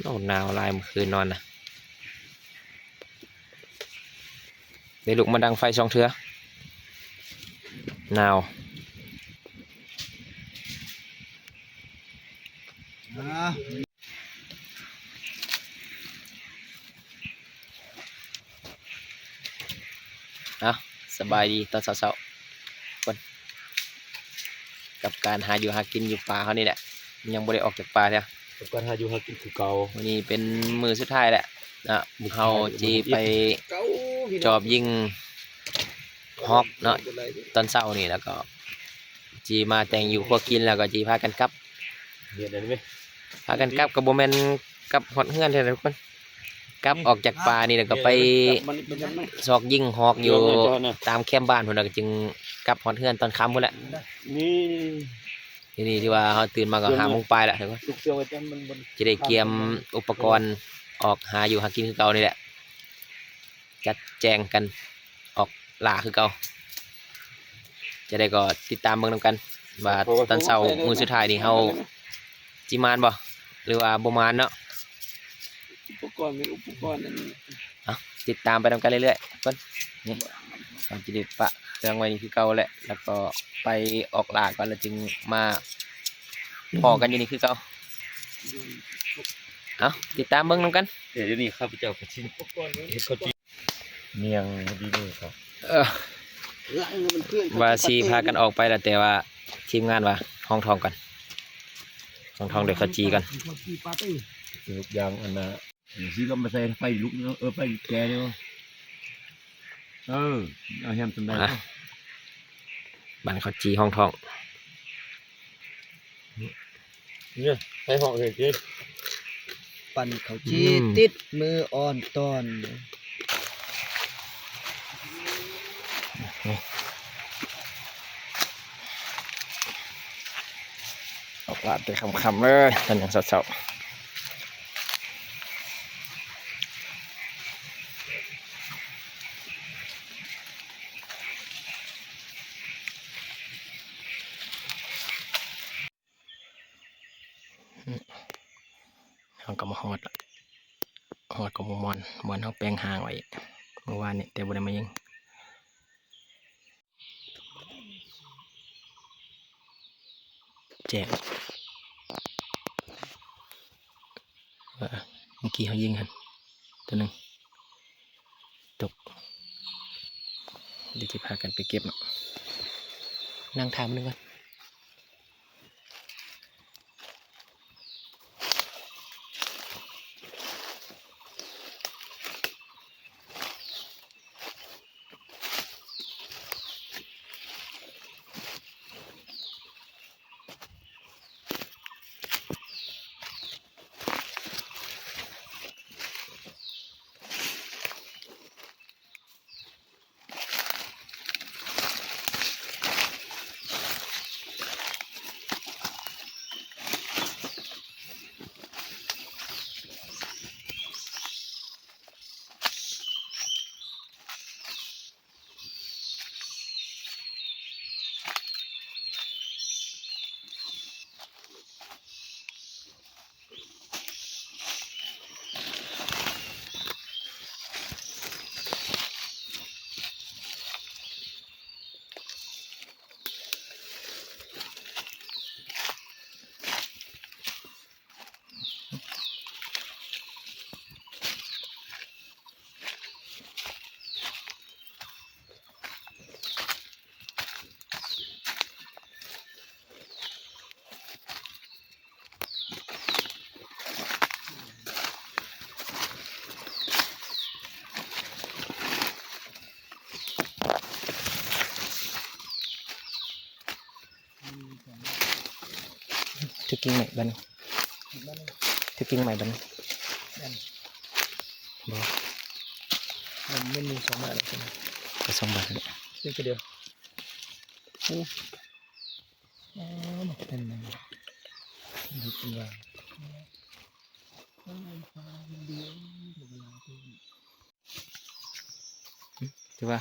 ໂອ້ ໜາວຫຼາຍມື້ຄືນນອນນະ. ໄດ້ລຸກມາດັງໄຟສອງເທື່ອ ໜາວ. ເອົາ ສະບາຍດີຕອນເຊົ້າໆ ກັບການຫາຢູ່ຫາກິນຢູ່ປ່າເຮົານີ້ແຫຼະ ຍັງບໍ່ໄດ້ອອກຈາກປ່າເທື່ອ ກັບການຫາຢູ່ຫາກິນຄືເກົ່າ. ມື້ນີ້ເປັນມື້ສຸດທ້າຍແຫຼະເນາະ ເຮົາຊິໄປຈອບຍິງຮອກເນາະ ຕອນເຊົ້ານີ້ ແລ້ວກໍຊິມາແຕ່ງຢູ່ຄົວກິນ ແລ້ວກໍຊິພາກັນກັບ ພາກັນກັບກໍບໍ່ແມ່ນກັບຮອດເຮືອນເທື່ອທຸກຄົນ ກັບອອກຈາກປ່ານີ້ ແລ້ວກໍໄປຊອກຍິງຮອກຢູ່ຕາມແຄມບ້ານພຸ້ນ ແລ້ວກໍຈຶ່ງກັບຮອດເຮືອນຕອນຄ່ຳພຸ້ນແຫຼະ. ນີ້ ນີ້ ທີ່ວ່າເຮົາຕື່ນມາກໍຫ້າໂມງປາຍແລ້ວ ຈະໄດ້ກຽມອຸປະກອນອອກຫາຢູ່ຫາກິນຄືເກົ່ານີ້ແຫຼະ ຈັດແຈງກັນອອກລ່າຄືເກົ່າ. ຈະໄດ້ກໍຕິດຕາມເບິ່ງນຳກັນວ່າຕອນເຊົ້າມື້ສຸດທ້າຍນີ້ເຮົາຊິມານບໍ່ ຫຼືວ່າບໍ່ມານເນາະ. ອຸປະກອນ ເປັນອຸປະກອນອັນ ເອົາ ຕິດຕາມໄປນຳກັນເລື້ອຍໆ ທຸກຄົນ. ນີ້ ເຮົາຈະໄດ້ປະເຄື່ອງໄວ້ນີ້ຄືເກົ່າແຫຼະ ແລ້ວກໍໄປອອກລ່າກ່ອນ ແລ້ວຈຶ່ງມາພໍ້ກັນຢູ່ນີ້ຄືເກົ່າ. ເອົາ ຕິດຕາມເບິ່ງນຳກັນ. ເອີ ດຽວນີ້ຂ້າພະເຈົ້າກໍຊິເຮັດເຂົ້າຈີ່ ນຽງດີເດີເຂົາ ເອີ ວ່າຊິພາກັນອອກໄປແລ້ວ ແຕ່ວ່າທີມງານວ່າຫ້ອງທອງກ່ອນ ຫ້ອງທອງໄດ້ເຂົ້າຈີ່ກ່ອນ ເອີ ຢ່າງອັນນ່າ ຊິກໍມາໃສ່ໄຟລຸກເນາະ ເອີ ໄຟແກ່ເນາະ ເອີ ເອົາແຮມສ່ຳໃດ ອ່ະ ບ້ານເຂົ້າຈີ່ຫ້ອງທອງ ນີ້ ໃຫ້ຫ້ອງເຫັນຕິ ປັ່ນເຂົ້າຈີ່ ອືມ ຕິດມືອ່ອນຕອນ. ອອກລາດແຕ່ຄ່ຳໆເລີຍ ຕອນຍັງເຊົ້າໆ. ເຮົາກໍມາຮອດລະ ຮອດກໍມາມ່ອນ ບ່ອນເຮົາແປງຮ່າງໄວ້ມື້ວານນີ້ ແຕ່ບໍ່ໄດ້ມາຍິງ. ແຈ້ງ ເອີ ເມື່ອກີ້ເຮົາຍິງຫັ້ນ ໂຕໜຶ່ງຕົກ ດຽວຊິພາກັນໄປເກັບເນາະ ນັ່ງຖ້າມື້ໜຶ່ງກ່ອນ. ຖືກກິ່ງໄມ້ບັດນີ້ ຖືກກິ່ງໄມ້ບັດນີ້ ແມ່ນ ບໍ່ ມັນມີສອງບາດແລ້ວ ກໍສອງບາດແລ້ວ ນີ້ຄືດຽວ ໂອ້ ອໍ ມັນເປັນຫຍັງ ມັນເປັນວ່າ ຖືວ່າ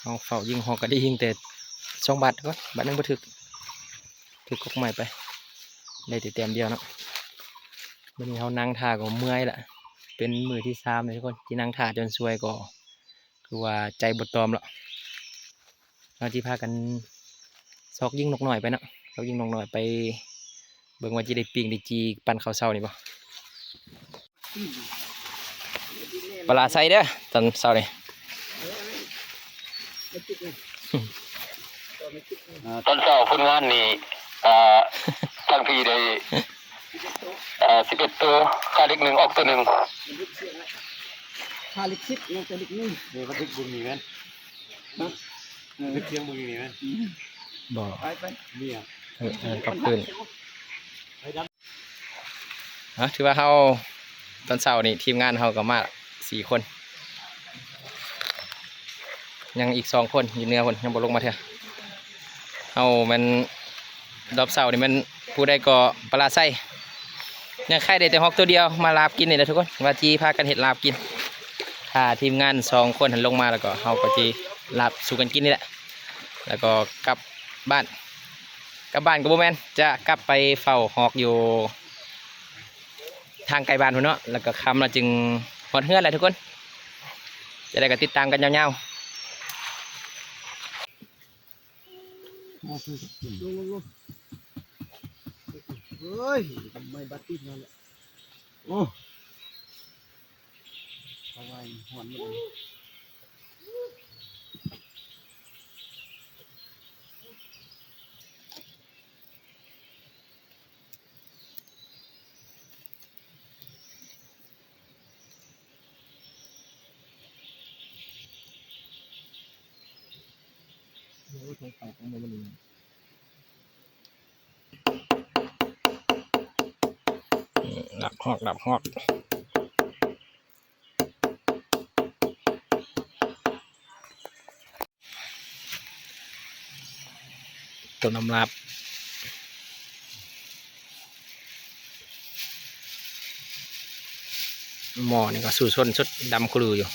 ເຮົາເຝົ້າຍິງຮອກກໍໄດ້ຍິງແຕ່ສອງບາດກ່ອນ ບາດໜຶ່ງບໍ່ຖືກ ຖືກກົກໄມ້ໄປ ໄດ້ແຕ່ແຕ້ມດຽວເນາະ. ມື້ນີ້ເຮົານັ່ງຖ້າກໍເມື່ອຍລະ ເປັນມື້ທີສາມແລ້ວທຸກຄົນ ທີ່ນັ່ງຖ້າຈົນສວຍກໍຄືວ່າໃຈບໍ່ຕອມແລ້ວ. ເຮົາຊິພາກັນຊອກຍິງນົກນ້ອຍໄປເນາະ ຊອກຍິງນົກນ້ອຍໄປ ເບິ່ງວ່າຊິໄດ້ປີ້ງໄດ້ຈີ່ປັ້ນເຂົ້າເຊົ້ານີ້ບໍ່. ປະຫຼາໄຊເດີ ຕອນເຊົ້ານີ້. ຕອນເຊົ້າຜົນງານນີ້ ອ່າ ທາງພີ່ໄດ້ ອ່າ ສິບເອັດໂຕ ຄາເຫຼັກໜຶ່ງ ອອກໂຕໜຶ່ງ. ຄາເຫຼັກສິບ ຍັງແຕ່ເຫຼັກໜຶ່ງ. ນີ້ບັນທຶກບໍ່ມີແມ່ນ? ຮະ? ບັນທຶກສຽງບໍ່ມີແມ່ນ? ບໍ່. ໄປ ໄປ. ມີຫຍັງ? ເອີ ເອີ ກັບຄືນ. ເນາະ ຖືວ່າເຮົາ ຕອນເຊົ້ານີ້ທີມງານເຮົາກໍມາສີ່ຄົນ ຍັງອີກສອງຄົນຢູ່ເໜືອພຸ້ນ ຍັງບໍ່ລົງມາເທື່ອ. ເຮົາແມ່ນ ຮອບເຊົ້ານີ້ແມ່ນຜູ້ໃດກໍປະຫຼາໄຊ ຍັງຂາຍໄດ້ແຕ່ຮອກໂຕດຽວ ມາລາບກິນນີ້ແຫຼະທຸກຄົນ ວ່າຊິພາກັນເຮັດລາບກິນ. ຖ້າທີມງານສອງຄົນຫັ້ນລົງມາແລ້ວກໍ ເຮົາກໍຊິລາບສູ່ກັນກິນນີ້ແຫຼະ ແລ້ວກໍກັບບ້ານ. ກັບບ້ານກໍບໍ່ແມ່ນ ຈະກັບໄປເຝົ້າຮອກຢູ່ ທາງໃກ້ບ້ານພຸ້ນເນາະ ແລ້ວກໍຄ່ຳແລ້ວຈຶ່ງຮອດເຮືອນແຫຼະທຸກຄົນ. ຈະໄດ້ກໍຕິດຕາມກັນຍາວໆ. ເອີຍ ໄມ້ບາດຕີນນັ້ນແຫຼະ. ໂອ້ ເອົາໄວ້ຮ້ອນໝົດ. ອືມ ດາບຮອກ ດາບຮອກ. ຕົ້ມນ້ຳລາບ. ໝໍ້ນີ້ກໍສູ້ຊົນສົດ ດຳຄະລືຢູ່.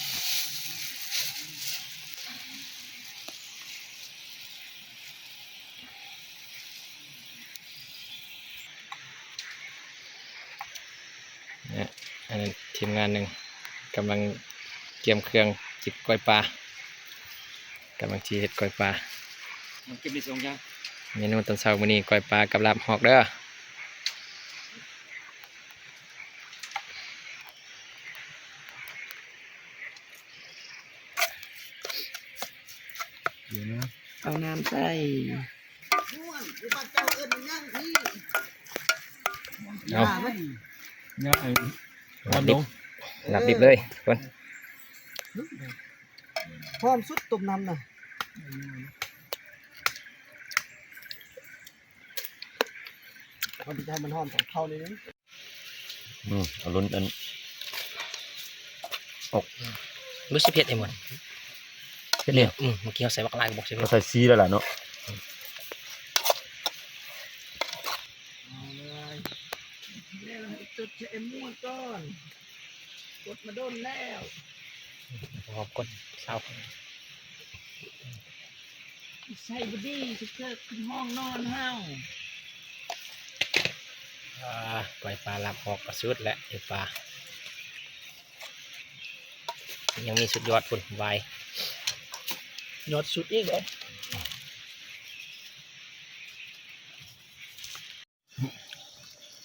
ແລະ ອັນນັ້ນທີມງານໜຶ່ງກຳລັງກຽມເຄື່ອງຊິກ້ອຍປາ ກຳລັງຊິເຮັດກ້ອຍປາ. ມັນເກັບໄດ້ສອງຢ່າງ. ເມນູຕອນເຊົ້າມື້ນີ້ ກ້ອຍປາກັບລາບຮອກເດີ. ເອົານ້ຳໃສ່. ເອົາ ລາບດິບ ລາບດິບເລີຍທຸກຄົນ. ຫອມສຸດຕົ້ມນ້ຳນະ. ມັນຈະໃຫ້ມັນຫອມຂອງເຂົ້ານີ້. ອືມ ເອົາລຸ້ນອັນ ອອກ ຮູ້ສຶກເຜັດໄອ້ໝົດ ເຜັດແລ້ວ. ອືມ ເມື່ອກີ້ເຮົາໃສ່ບັກຫຼາຍກໍບໍ່ໃສ່ເຜັດ ກໍໃສ່ສີ່ແລ້ວລະເນາະ. ເອົາເລີຍ ແລ້ວໃຫ້ຈົດໃຫ້ໝົດກ່ອນ ກົດມາດົນແລ້ວ ຮອບກົດເຊົ້າ. ໃສ່ບໍ່ດີ ຄືເກີດຂຶ້ນຫ້ອງນອນເຮົາ. ອ່າ ກ້ອຍປາລາບຮອກກໍສຸດແຫຼະ ເອີ ປາ ຍັງມີສຸດຍອດພຸ້ນ ວາຍ ຍອດສຸດອີກເດ້.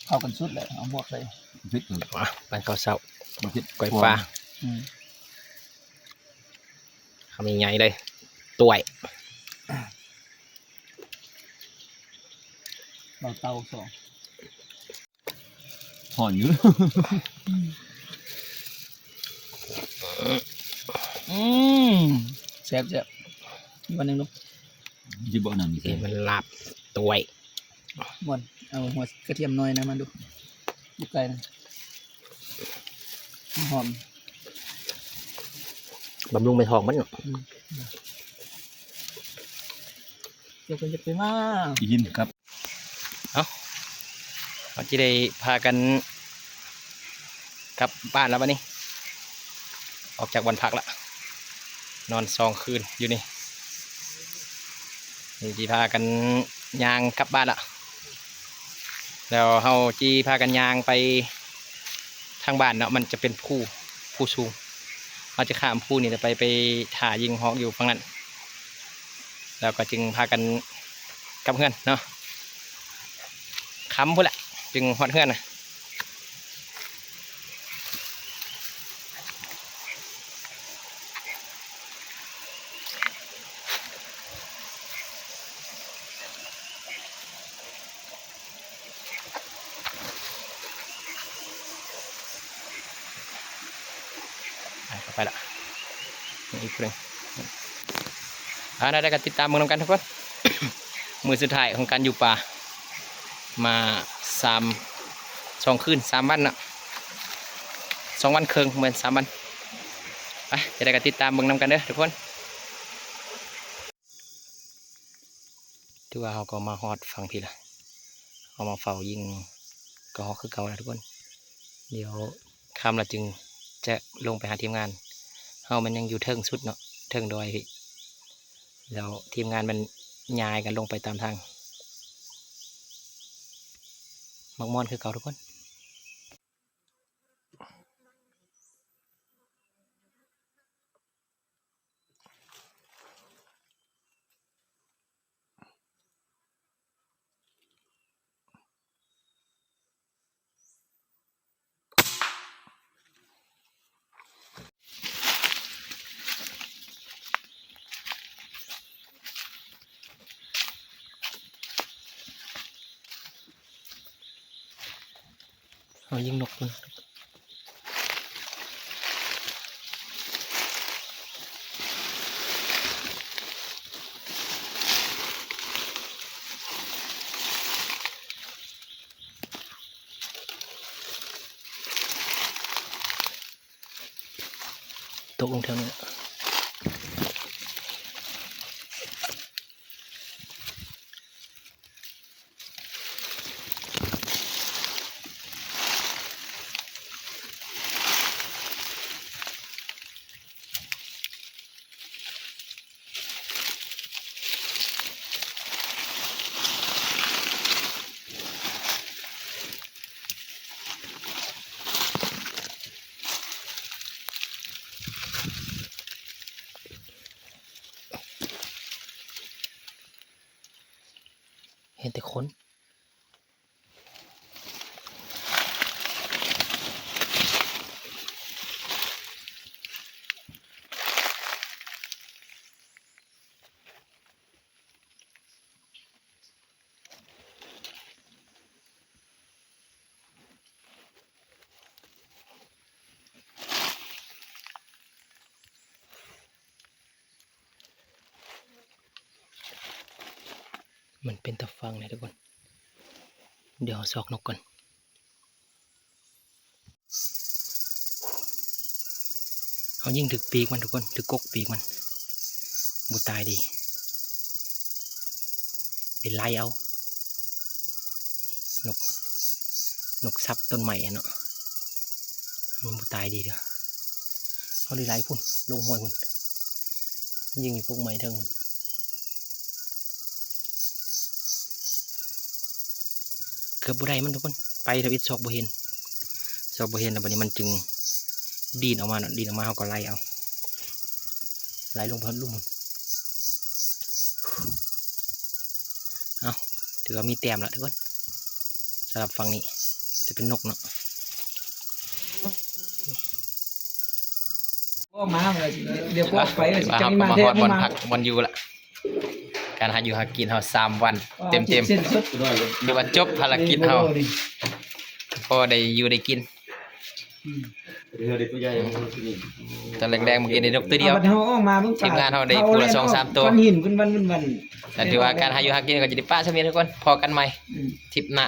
ເຂົ້າກັນສຸດແຫຼະ ເອົາໝວກໃສ່. ຜິດ ມາ ປັ້ນເຂົ້າເຊົ້າ ບໍ່ຜິດ ກ້ອຍປາ. ອືມ ຄຳໃຫຍ່ໆເລີຍ ຕ້ວຍ. ເອົາເຕົາສອງ ຮ້ອນຢູ່. ອືມ ແຊບໆ ອີກວັນໜຶ່ງດູ. ຊິບໍ່ອັນນັ້ນນີ້ ເອີ ມັນລາບຕ້ວຍ. ມ່ວນ ເອົາຫົວກະທຽມໜ້ອຍນຳມາດູ ຢູ່ໃກ້ນະ ຫອມ ບຳລຸງໃບທອງມັນເນາະ. ອືມ ເຈົ້າກໍຢາກໄປມາ ໄດ້ຍິນຄັບ. ເອົ້າ ເຮົາຊິໄດ້ພາກັນກັບບ້ານແລ້ວບັດນີ້ ອອກຈາກບ້ານພັກລະ ນອນສອງຄືນຢູ່ນີ້ ນີ້ຊິພາກັນຍ່າງກັບບ້ານລະ ແລ້ວເຮົາຊິພາກັນຍ່າງໄປ ທາງບ້ານເນາະ ມັນຈະເປັນພູ ພູສູງ ເຮົາຈະຂ້າມພູນີ້ແລ້ວໄປ ໄປຖ້າຍິງຮອກຢູ່ຝັ່ງນັ້ນ ແລ້ວກໍຈຶ່ງພາກັນກັບເຮືອນເນາະ ຄ່ຳພຸ້ນແຫຼະຈຶ່ງຮອດເຮືອນນະ. ໄປ ເຂົ້າໄປລະ ມີອີກຜູ້ໜຶ່ງ ອ່າ ແນວໃດກໍຕິດຕາມເບິ່ງນຳກັນທຸກຄົນ ມື້ສຸດທ້າຍຂອງການຢູ່ປ່າ ມາສາມ ສອງຄືນ ສາມວັນເນາະ ສອງວັນເຄິ່ງ ແມ່ນສາມວັນ ໄປ ຈະໄດ້ກໍຕິດຕາມເບິ່ງນຳກັນເດີທຸກຄົນ. ຖືວ່າເຮົາກໍມາຮອດຝັ່ງພີ້ລະ ເຮົາມາເຝົ້າຍິງກະຮອກຄືເກົ່າລະທຸກຄົນ ດຽວຄ່ຳລະຈຶ່ງຈະລົງໄປຫາທີມງານ ເຮົາມັນຍັງຢູ່ເທິງສຸດເນາະ ເທິງດອຍພີ້ ແລ້ວທີມງານມັນຍ້າຍກັນລົງໄປຕາມທາງ ມັກມ່ວນຄືເກົ່າທຸກຄົນ. ເຮົາຍິງນົກກ່ອນ. ຕົກລົງແຖວນີ້ແຫຼະ. ເຫັນແຕ່ຄົນ. ມັນເປັນຕາຟັງເດທຸກຄົນ. ດຽວເຮົາຊອກນົກກ່ອນ. ເຮົາຍິງຖືກປີກມັນທຸກຄົນ, ຖືກກົກປີກມັນ, ບໍ່ຕາຍດີ, ໄປໄລ່ເອົາ. ນົກ ນົກສັບຕົ້ນໄມ້ຫັ້ນເນາະ, ມັນບໍ່ຕາຍດີເດີ້. ເຮົາໄດ້ໄລ່ພຸ້ນ ລົງຫ້ວຍພຸ້ນ, ຍິງຢູ່ກົກໄມ້ເທິງ. ເກືອບບໍ່ໄດ້ມັນທຸກຄົນ, ໄປທຳອິດຊອກບໍ່ເຫັນ, ຊອກບໍ່ເຫັນແລ້ວ ບັດນີ້ມັນຈຶ່ງດີ້ນອອກມາເນາະ, ດີ້ນອອກມາເຮົາກໍໄລ່ເອົາ, ໄລ່ລົງໄປຮອດລຸ່ມພຸ້ນ. ເອົາ ຖືວ່າມີແຕ້ມລະທຸກຄົນ, ສຳລັບຝັ່ງນີ້ຈະເປັນນົກເນາະ. ອອກມາ ດຽວກໍອອກໄປ ເອີ ຊິຈັກມາ ມາຮອດບ່ອນພັກບ່ອນຢູ່ລະ. ການຫາຢູ່ຫາກິນເຮົາສາມວັນເຕັມໆ ເຕັມໆ ຖືວ່າຈົບພາລະກິດເຮົາ, ພໍໄດ້ຢູ່ໄດ້ກິນ. ອືມ ຕອນແລງໆ ມື້ກີ້ໄດ້ນົກຕົວດຽວ, ເຮົາອອກມາເບິ່ງ ທີມງານເຮົາໄດ້ຜູ້ລະສອງສາມໂຕ, ກ້ອນຫີນຂຶ້ນວັນໆ. ແຕ່ຖືວ່າການຫາຢູ່ຫາກິນກໍຈະໄດ້ປະຊ່ຳນີ້ທຸກຄົນ, ພໍ້ກັນໃໝ່ ອືມ ທຣິບໜ້າ.